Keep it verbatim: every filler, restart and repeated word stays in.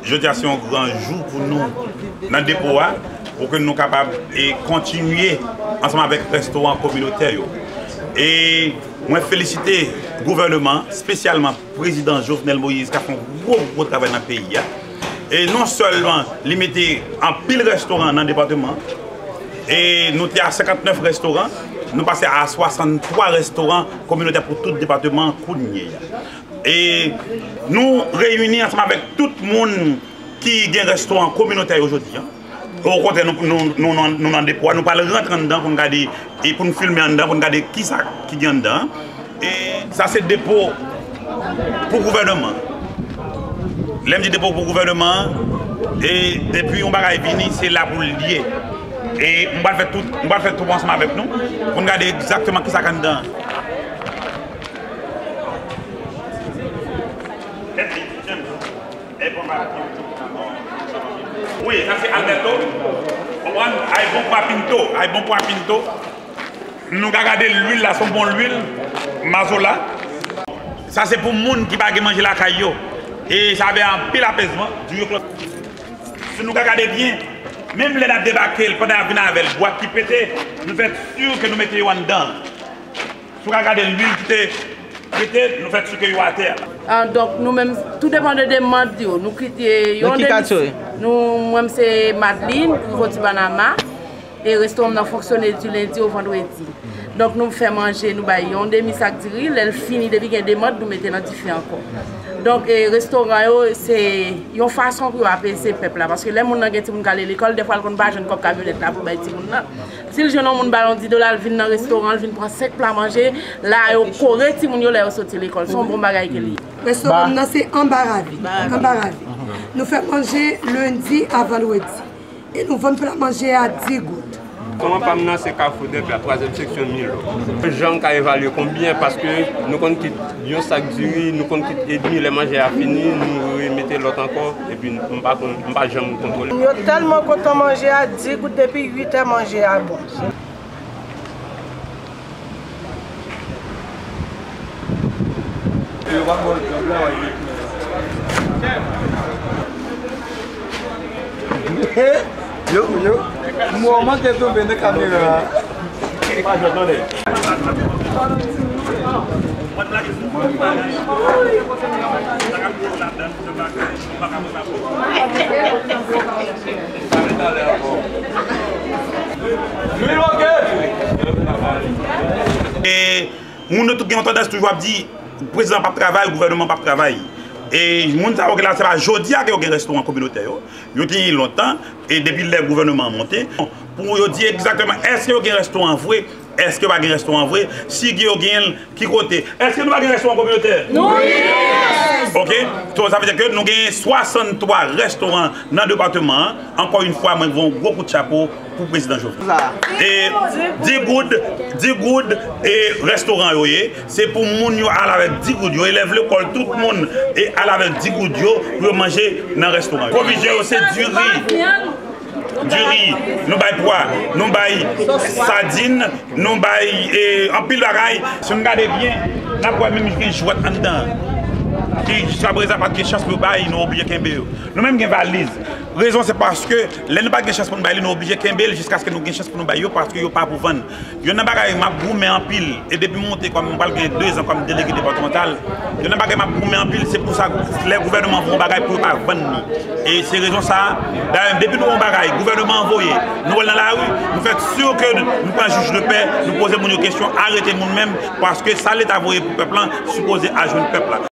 Jodi a se yon gran jou pou nou nan depo a, pou ke nou kapab e kontinye ansanm avèk restoran kominotè yo. E mwen felisite gouvènman, espesyalman prezidan Jovenel Moïse, k ap fè yon gwo, gwo travay nan peyi a. E non sèlman li mete anpil restoran nan depatman, e nou te a senkantnèf restoran, nou pase a swasanntwa restoran kominotè pou tout depatman kounye a. E nou reyini ansanm avèk tout moun ki gen restoran kominotè yo jodi a. Okontrè, nou, nou, nou, nou, nou nan depo a, nou pral rantre anndan pou n gade, e pou n filme anndan, pou n gade kisa ki gen anndan. E sa se depo pou gouvènman. Lè m di depo pou gouvènman, e depi yon bagay vini, se la pou l ye. E m pral fè tout, m pral fè tou ansanm avèk nou, pou n gade egzakteman kisa k anndan. Wi, sa se Alberto. Konprann? Ay bon pou a pinto, ay bon pou a pinto. Nou ka gade lwil la, se yon bon lwil, mazola. Sa se pou moun ki pa gen manje lakay yo. E sa bay anpil apezman, diri klòt. Si nou ka gade byen, menm lè n ap debake l, pandan y ap vin avè l, bwat ki pete, nou fè si ke nou mete yo anndan. Si w ka gade lwil ki te pete, nou fè si ke yo atè. Ah, donk, nou menm, tou depann de demann yo. Nou kite yon demi. Nou, mwen, m se Madeline, m soti Panama. E restoran m nan fonksyone di lendi o vandredi. Donk, nou fè manje, nou bay yon demi sak diri. Lè l fini, depi gen demann, nou mete nan dife ankò. Donk, e restoran yo, se yon fason pou yo apeze pèp la. Paske lè moun nan gen timoun k ale lekòl, dèfwa l konn pa jwenn kòb kamyonèt la pou bay timoun nan. Si l jwenn yon moun ba l yon di dola, l vin nan restoran, l vin pran senk pla manje, la yo kore timoun yo lè yo soti lekòl. Se yon bon bagay ke li ye. Restoran m nan se Anba Ravi. Anba Ravi. Nou fè manje lendi a vandredi. E nou vann pla manje a dis goud. Restoran pa m nan se Kafou Dèpè a, twazyèm seksyon Milo. Jan m ka evalye konbyen, paske nou konn kit yon sak diri, nou konn kit edmi, lè manje a fini, nou remete lòt ankò, epi m pa konn, m pa janm kontwole. Yo tèlman kontan manje a, dis goud depi uit è manje a bon. Yo, yo. Mwen manke tonbe nan kamera. E moun yo tout gen yon tandans toujou ap di, prezidan p ap travay, gouvènman p ap travay. E moun sa yo ki la, se pa jodi a ke yo gen restoran kominotè yo. Yo te gen lontan, e depi lè gouvènman an monte, pou yo di egzakteman èske yo gen restoran vre, èske yo pa gen restoran vre, si yo gen l, ki kote. Èske nou pa gen restoran kominotè? Nou gen! Ok. So, sa vle di ke nou gen swasanntwa restoran nan depatman an. Ankò yon fwa, mwen voye yon gwo kout chapo pou prezidan Jovenel. E dis goud, dis goud, e restoran yo ye. Se pou moun yo al avèk dis goud yo. Elèv lekòl, tout moun, e al avèk dis goud yo pou yo manje nan restoran yo. Pwovizyon yo se diri. Diri, nou bay pwa, nou bay sadin, nou bay, e, anpil bagay. Si n gade byen, n ap wè menm gen jwèt anndan. Ki jiskaprezan pa t gen chans pou yo bay, nou oblije kenbe yo. Nou menm gen valiz. Rezon se paske lè nou pa t gen chans pou nou bay li, nou oblije kenbe l jiskaske nou gen chans pou nou bay yo, paske yo pa pou vann. Youn nan bagay m ap goumen anpil, e depi m monte kòm, m pral gen de zan kòm delege depatmantal, youn nan bagay m ap goumen anpil, se pou sa lè gouvènman voye yon bagay pou yo pa vann li. E se rezon sa a, dayè, depi nou wè yon bagay, gouvènman an voye, nou wè l nan lari, nou fè si ke nou pran jij de pè, nou poze moun yo kesyon, arete moun menm, paske sa Leta voye pou pèp lan, sipoze al jwenn pèp la.